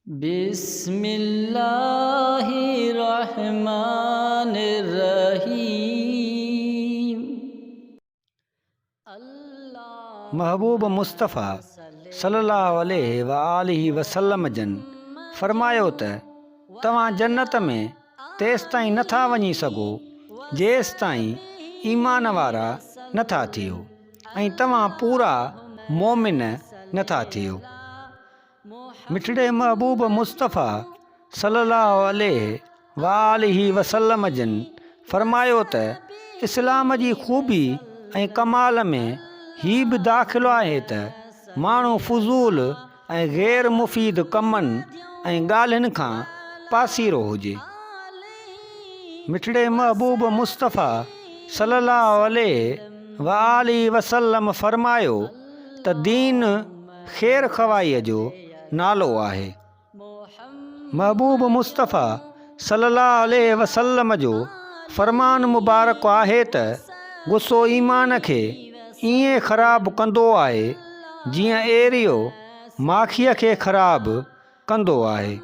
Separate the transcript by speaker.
Speaker 1: بسم الله الرحمٰن الرحيم
Speaker 2: محبوب مصطفيٰ صلّي الله عليه واٰله وسلّم جن فرمايو ته توهان جنت ۾ تيستائين نه ٿا وڃي سگهو جيستائين ايمان وارا نه ٿا ٿيو ۽ توهان پورا مؤمن نه ٿا ٿيو. مٺڙي محبوب مصطفيٰ صلّي الله عليه واٰله وسلّم جن فرمايو ته اسلام جي خوبي ۽ ڪمال ۾ هي به داخل آهي ته ماڻهو فضول ۽ غير مفيد ڪمن ۽ ڳالهين کان پاسيرو هجي. مٺڙي محبوب مصطفيٰ صلّي الله عليه واٰله وسلّم فرمايو ته دين خير خواهيء جو نالو آهي. محبوب مصطفيٰ صلّي الله عليه وسلّم جو فرمان مبارڪ آهي ته غصو ايمان کي ائين خراب ڪندو آهي جيئن ايريو ماکيء کي خراب ڪندو آهي.